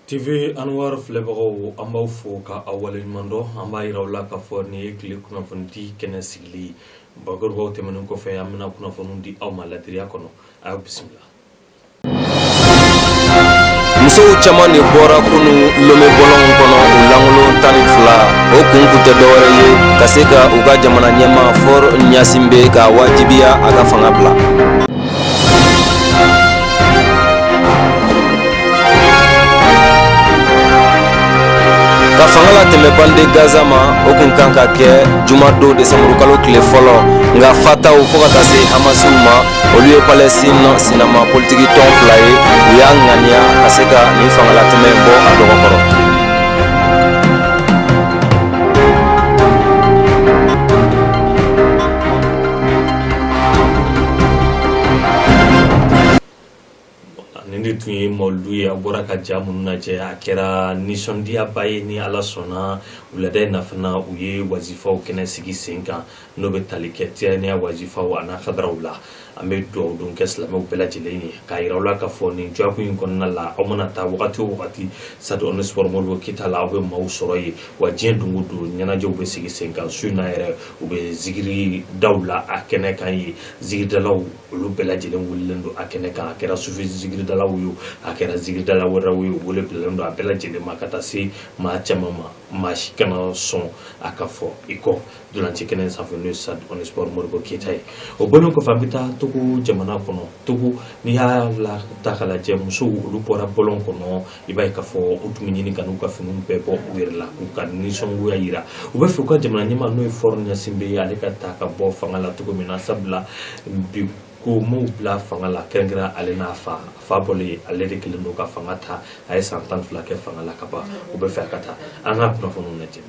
TV Anwar filɛbagaw, an b'aw fo ka aw waleɲuman dɔn. An b'a yira aw la k'a fɔ nin ye tile kunnafonidi kɛnɛ sigilen ye. Bakurubaw tɛmɛnen kɔfɛ, an bɛna kunnafoniw di aw ma ladiriya kɔnɔ. A y'aw bisimila. Musow caman de bɔra kunu Lome bɔlɔnw kɔnɔ, u lankolon 12. O kun kun tɛ dɔwɛrɛ ye ka se ka u ka jamana ɲɛmaa Faure Gnassingbé k'a wajibiya a ka fanga bila. Ka fanga latɛmɛ bande Gaza ma, o kun kan ka kɛ jumadon desanburukalo tile fɔlɔ, nka Fataw fo ka taa se Hamasiw ma, olu ye Palestine sinama politiki tɔn fila ye, u y'a ŋaniya ka se ka nin fangalatɛmɛ bɔ a dɔgɔkɔrɔ. Nin de tun ye mawuludu ye. A bɔra ka ja minnu lajɛ, a kɛra nisɔndiyaba ye. Ni Ala sɔnna, wulada in na fana, u ye wazifaw kɛnɛ sigi sen kan, n'o bɛ tali kɛ tijaniya wazifaw an'a kadaraw la. An bɛ dugawu don kɛ silamɛw bɛɛ lajɛlen ye, k'a yira aw la k'a fɔ nin dɔgɔkun in kɔnɔna la, aw mana taa wagati o wagati stade Omnisports Modibo Keyita la, aw bɛ maaw sɔrɔ yen. Wa diɲɛ don o don, ɲɛnajɛw bɛ sigi sen kan. Su in na yɛrɛ, u bɛ zikiri daw la a kɛnɛ kan yen. Zikiridalaw, olu bɛɛ lajɛlen welelen don a kɛnɛ kan. A kɛra sufi zikiridalaw ye, a kɛra zikiridala wɛrɛw ye, wele bilalen don a bɛɛ lajɛlen ma, ka taa se maa caman ma. Maa si kana sɔn a ka fɔ i kɔ ntolanci kɛnɛ sanfɛ, n'o ye stade Omnisports Modibo Keyita ye. O bɔlen kɔfɛ, an bɛ taa Togo jamana kɔnɔ. Togo, n'i y'a la ta k'a lajɛ, musow, olu bɔra bɔlɔn kɔnɔ. I b'a ye k'a fɔ u tun bɛ ɲini ka n'u ka finiw bɛɛ bɔ u yɛrɛ la, k'u ka nisɔngoya yira. U bɛ fɛ u ka jamana ɲɛmaa, n'o ye Faure Gnassingbé ye, ale ka ta ka bɔ fanga la cogo min na, sabula bi ko m'u bila fanga la kɛrɛnkɛrɛn. Ale n'a fa fa bɔlen, ale de kɛlen don ka fanga ta. A ye san 12 kɛ fanga la ka ban. U bɛ fɛ a ka taa. An ka kunnafoniw lajɛ.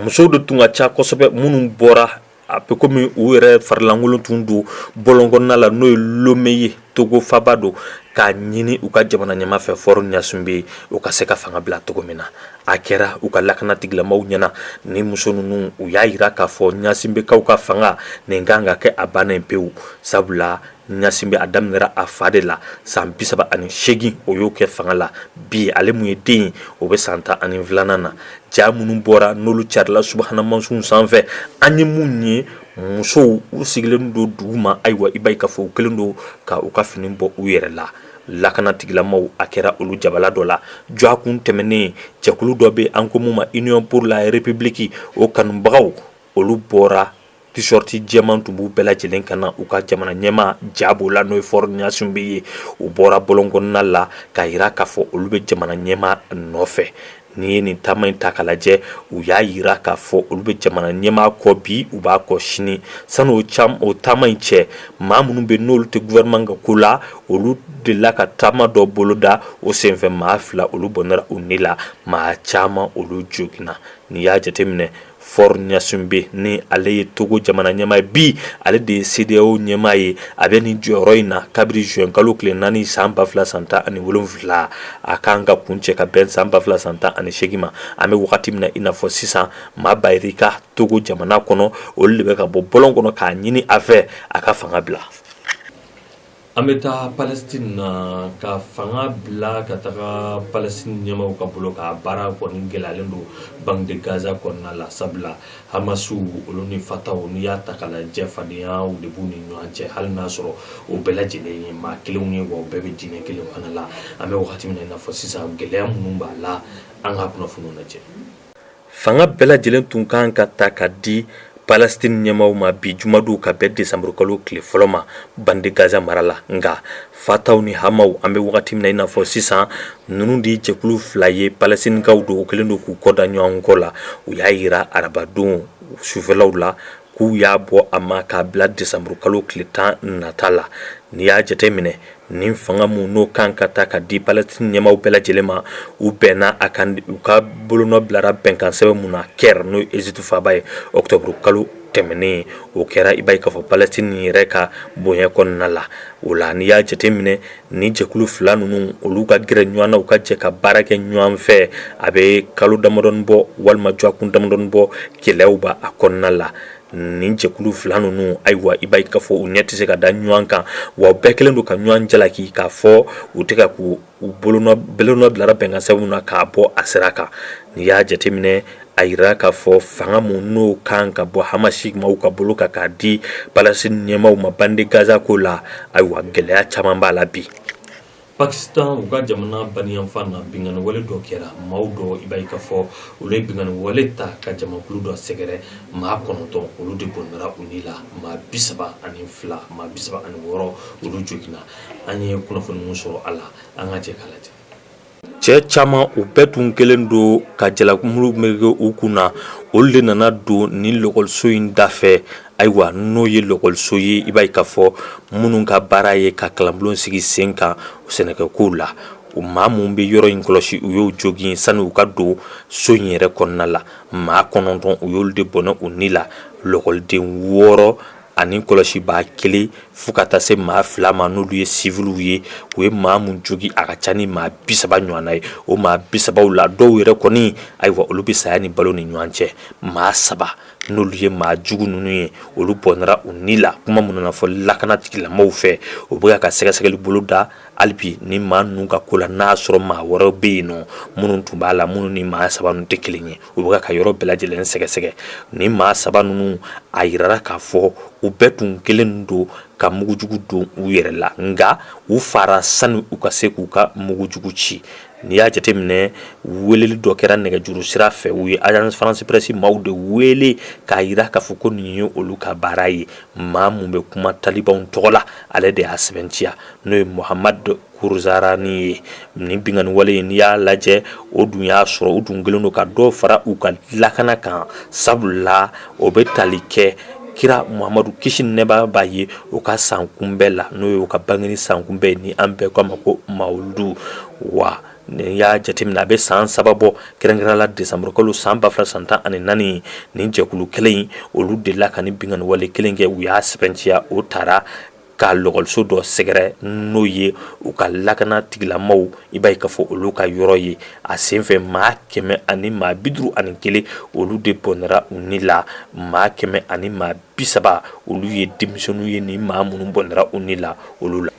Musow de tun ka ca kosɛbɛ minnu bɔra, a bɛ komi u yɛrɛ farilankolon tun don bɔlɔn kɔnɔna la, n'o ye Lome ye, Togo faba don, k'a ɲini u ka jamana ɲɛmaa fɛ, Faure Gnassingbé, u ka se ka fanga bila cogo min na. A kɛra u ka lakana tigilamaw ɲɛna. Ni muso ninnu, u y'a yira k'a fɔ Gnassingbékaw ka fanga nin kan ka kɛ a bannen pewu, sabula Gnassingbé, a daminɛra a fa de la san 38, o y'o kɛ fanga la. Bi, ale mun ye den ye, o bɛ san 12nan na. Ja minnu bɔra, n'olu carila subahana mansinw sanfɛ, an ye mun ye? Musow, u sigilen don dugu ma. Ayiwa, i b'a ye k'a fɔ u kɛlen don ka u ka fini bɔ u yɛrɛ la. Lakana tigilamaw, a kɛra olu jabala dɔ la. Dɔgɔkun tɛmɛnen, jɛkulu dɔ bɛ an ko mun ma Union pour la République, o kanubagaw, olu bɔra, t-shirt jɛman tun b'u bɛɛ lajɛlen kan na, u ka jamana ɲɛmaa ja b'o la, n'o ye Faure Gnassingbé ye. U bɔra bɔlɔn kɔnɔna la k'a yira k'a fɔ olu bɛ jamana ɲɛmaa nɔfɛ. N'i ye nin taama in ta k'a lajɛ, u y'a yira k'a fɔ olu bɛ jamana ɲɛmaa kɔ bi, u b'a kɔ sini. Sani o taama in cɛ, maa minnu bɛ, n'olu tɛ gouvernement ka ko la, olu delila ka taama dɔ boloda. O senfɛ, maa fila, olu bɔnɛra u ni la, maa caman, olu joginna. N'i y'a jateminɛ, Faure Gnassingbé, ni ale ye Togo jamana ɲɛmaa ye bi, ale de ye CEDEAO ɲɛmaa ye. A bɛ nin jɔyɔrɔ in na kabiri juin kalo tile 4 san 2017. A kan ka kuncɛ ka bɛn san 2018 ma. An bɛ wagati min na i n'a fɔ sisan, maa bayirika Togo jamana kɔnɔ, olu de bɛ ka bɔ bɔlɔn kɔnɔ k'a ɲini a fɛ a ka fanga bila. An bɛ taa Palestine na. Ka fanga bila ka taga Palestine ɲɛmaaw ka bolo ka baara kɔni gɛlɛyalen don bande de Gaza kɔnɔna la, sabula Hamasiw, olu ni Fataw, n'i y'a ta k'a lajɛ, fadenyaw de b'u ni ɲɔgɔn cɛ, hali n'a sɔrɔ o bɛɛ lajɛlen ye maa kelenw ye, wa u bɛɛ bɛ diinɛ kelen fana la. An bɛ wagati min na i n'a fɔ sisan, gɛlɛya minnu b'a la, an ka kunnafoniw lajɛ. Fanga bɛɛ lajɛlen tun kan ka ta ka di Palestine ɲɛmaaw ma bi jumadon ka bɛn desanburukalo tile fɔlɔ ma bande Gaza mara la. Nka Fataw ni Hamaw, an bɛ wagati min na i n'a fɔ sisan, ninnu de ye jɛkulu fila ye, Palestinikaw don, u kɛlen don k'u kɔ da ɲɔgɔn kɔ la. U y'a yira arabadon sufɛlaw la k'u y'a bɔ a ma k'a bila desanburukalo tile 10 nata la. N'i y'a jateminɛ, nin fanga mun n'o kan ka ta ka di Palestine ɲɛmaaw bɛɛ lajɛlen ma, u bɛnna a kan, u ka bolonɔ bilara bɛnkan sɛbɛn mun na Caire, n'o ye Égypte faaba ye, octobre kalo tɛmɛnen, o kɛra, i b'a ye k'a fɔ Palestine yɛrɛ ka bonya kɔnɔna la. O la, n'i y'a jateminɛ, ni jɛkulu fila ninnu, olu ka gɛrɛ ɲɔgɔn na, u ka jɛ ka baara kɛ ɲɔgɔn fɛ, a bɛ kalo damadɔni bɔ walima dɔgɔkun damadɔni bɔ, gɛlɛyaw b'a kɔnɔna la. Nin jɛkulu fila ninnu, ayiwa, i b'a ye k'a fɔ u ɲɛ tɛ se ka da ɲɔgɔn kan, wa u bɛɛ kɛlen don ka ɲɔgɔn jalaki k'a fɔ u tɛ ka k'u bolonɔ bilara bɛnkan sɛbɛnw na k'a bɔ a sira kan. N'i y'a jateminɛ, a yira k'a fɔ fanga mun n'o kan ka bɔ Hamasi maaw ka bolo kan k'a di Palestine ɲɛmaaw ma bande Gaza ko la, ayiwa, gɛlɛya caman b'a la bi. Pakistan, u ka jamana baniyanfan na, binkanni wale dɔ kɛra. Maaw dɔ, i b'a ye k'a fɔ olu ye binkanni wale ta ka jamakulu dɔ sɛgɛrɛ. Maa 9, olu de bɔnɛra u ni la. Maa 32, maa 36, olu joginna. An ye kunnafoni min sɔrɔ a la, an ka jɛ k'a lajɛ. Cɛ caman, u bɛɛ tun kɛlen don ka jalakuru meleke u kun na. Olu de nana don nin lɔkɔliso in da fɛ. Ayiwa, n'o ye lɔkɔliso ye, i b'a ye k'a fɔ minnu ka baara ye ka kalanbulon sigi sen kan sɛnɛkɛkow la, o maa minnu bɛ yɔrɔ in kɔlɔsi, u y'o jogin sani u ka don so in yɛrɛ kɔnɔna la. Maa 9, u y'olu de bɔnɛ u ni la, lɔkɔliden 6 ani kɔlɔsibaa kelen, fo ka taa se maa 2 ma, n'olu ye siviliw ye. U ye maa mun jogin, a ka ca ni maa 30 ɲɔgɔnna ye. O maa 30 la, dɔw yɛrɛ kɔni, ayiwa, olu bɛ saya ni balo ni ɲɔgɔn cɛ. Maa 3, n'olu ye maa jugu ninnu ye, olu bɔnɛra u ni la. Kuma minnu na fɔ lakana tigilamɔgɔw fɛ, u bɛ ka sɛgɛsɛgɛli bolo da hali bi ni maa ninnu ka ko la, n'a y'a sɔrɔ maa wɛrɛw bɛ yen nɔ minnu tun b'a la, minnu ni maa 3 ninnu tɛ kelen ye. U bɛ ka yɔrɔ bɛɛ lajɛlen sɛgɛsɛgɛ. Ni maa 3 ninnu, a yirara k'a fɔ u bɛɛ tun kɛlen don ka mugujugu don u yɛrɛ la, nka u fara sani u ka se k'u ka mugujugu ci. N'i y'a jateminɛ, weleli dɔ kɛra nɛgɛjuru sira fɛ. U ye Agence France Presse maaw de wele k'a yira k'a fɔ ko nin ye olu ka baara ye. Maa mun bɛ kuma talibanw tɔgɔ la, ale de y'a sɛbɛntiya, n'o ye Mohamad Khorasani ye. Nin binkanni wale in, n'i y'a lajɛ, o dun y'a sɔrɔ u dun kɛlen don ka dɔ fara u ka lakana kan, sabula o bɛ tali kɛ kira Muhamadu, kisi ni nɛɛma b'a ye, o ka san kunbɛn la, n'o ye u ka bangeni san kunbɛn ni an bɛɛ k'a ma ko mawuludu. Wa n'i y'a jateminɛ, a bɛ san 3 bɔ, kɛrɛnkɛrɛn la desanburu kalo san 2014, nin jɛkulu kelen in, olu delila ka nin binkanni wale kelen kɛ. U y'a sɛbɛntiya, o taara ka lɔkɔliso dɔ sɛgɛrɛ, n'o ye u ka lakana tigilamaw, i b'a ye k'a fɔ olu ka yɔrɔ ye. A senfɛ, maa 151, olu de bɔnɛra u ni la. Maa 130, olu ye denmisɛnninw ye. Ni maa minnu bɔnɛra u ni la, olu la.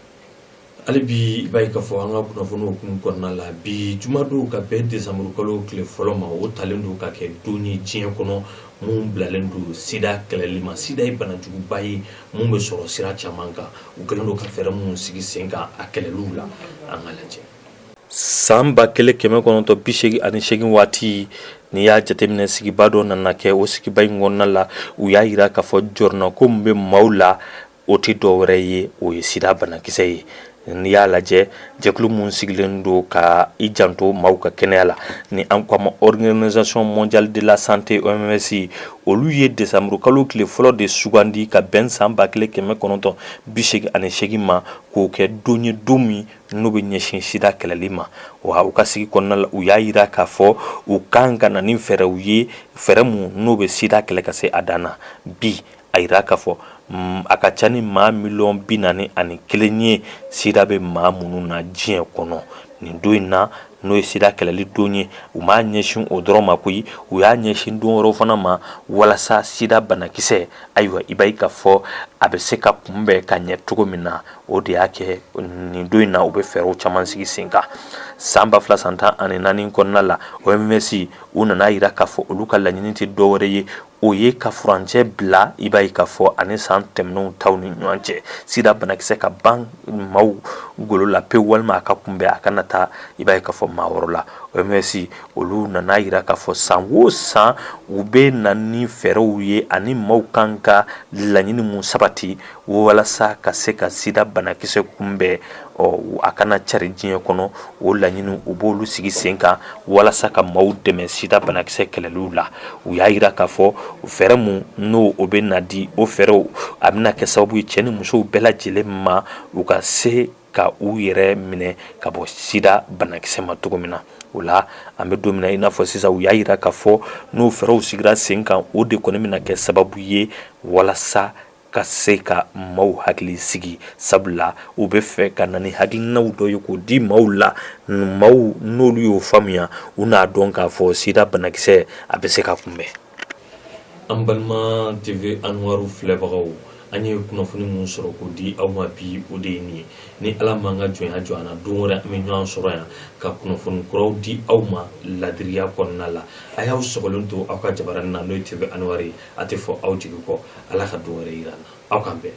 Hali bi, i b'a ye k'a fɔ an ka kunnafoniw hukumu kɔnɔna la, bi jumadon ka bɛn desanburu kalo tile fɔlɔ ma, o talen don ka kɛ don ye diɲɛ kɔnɔ mun bilalen don sida kɛlɛli ma. Sida ye banajuguba ye mun bɛ sɔrɔ sira caman kan. U kɛlen don ka fɛɛrɛ minnu sigi sen kan a kɛlɛliw la, an ka lajɛ. San 1988 waati, n'i y'a jateminɛ, sigiba dɔ nana kɛ. O sigiba in kɔnɔna la, u y'a yira k'a fɔ jɔrɔnako min bɛ maaw la, o tɛ dɔ wɛrɛ ye, o ye sida banakisɛ ye. N'i y'a lajɛ, jɛkulu min sigilen don ka i janto maaw ka kɛnɛya la, ni an ko a ma Organisation mondiale de la santé, OMS, olu ye desanburu kalo tile fɔlɔ de sugandi ka bɛn san 1988 ma, k'o kɛ don ye, don min n'o bɛ ɲɛsin sida kɛlɛli ma. Wa u ka sigi kɔnɔna la, u y'a yira k'a fɔ u kan ka na ni fɛɛrɛw ye, fɛɛrɛ mun n'o bɛ sida kɛlɛ ka se a dan na. Bi, a yira k'a fɔ a ka ca ni maa miliyɔn 41 ye, sida bɛ maa minnu na diɲɛ kɔnɔ. Nin don in na, n'o ye sida kɛlɛli don ye, u m'a ɲɛsin o dɔrɔn ma koyi, u y'a ɲɛsin don wɛrɛw fana ma, walasa sida banakisɛ, ayiwa, i b'a ye k'a fɔ a bɛ se ka kunbɛn ka ɲɛ cogo min na. O de y'a kɛ nin don in na, u bɛ fɛɛrɛw caman sigi sen kan. San 2014 kɔnɔna la, OMS, u nana yira k'a fɔ olu ka laɲini tɛ dɔwɛrɛ ye, o ye ka furancɛ bila, i b'a ye k'a fɔ ani san tɛmɛnenw taw ni ɲɔgɔn cɛ, sida banakisɛ ka ban maaw golo la pewu, walima a ka kunbɛn, a kana taa, i b'a ye k'a fɔ maa wɛrɛ la. OMS, olu nana yira k'a fɔ san o san, u bɛ na ni fɛɛrɛw ye ani maaw kan ka laɲini mun sabati walasa ka se ka sida banakisɛ kunbɛn, ɔ a kana cari diɲɛ kɔnɔ. O laɲini, u b'olu sigi sen kan walasa ka maaw dɛmɛ sida banakisɛ kɛlɛliw la. U y'a yira k'a fɔ fɛɛrɛ mun n'o o bɛ na di, o fɛɛrɛw, a bɛna kɛ sababu ye cɛ ni musow bɛɛ lajɛlen ma, u ka se ka u yɛrɛ minɛ ka bɔ sida banakisɛ ma cogo min na. O la, an bɛ don min na i n'a fɔ sisan, u y'a yira k'a fɔ n'o fɛɛrɛw sigira sen kan, o de kɔni bɛna kɛ sababu ye walasa ka se ka maaw hakili sigi, sabula u bɛ fɛ ka na ni hakilinaw dɔ ye k'o di maaw la. Maaw n'olu y'o faamuya, u n'a dɔn k'a fɔ sida banakisɛ, a bɛ se ka kunbɛn. An balima TV Anwar filɛbagaw, an ye kunnafoni mun sɔrɔ k'o di aw ma bi, o de ye nin ye. Ni Ala m'an ka jɔnya jɔ an na, don wɛrɛ an bɛ ɲɔgɔn sɔrɔ yan ka kunnafoni kuraw di aw ma ladiriya kɔnɔna la. A y'aw sɔgɔlen to aw ka jabaranin na, n'o ye TV Anwar ye. A tɛ fɔ aw jigi kɔ. Ala ka don wɛrɛ yira an na. Aw k'an bɛn.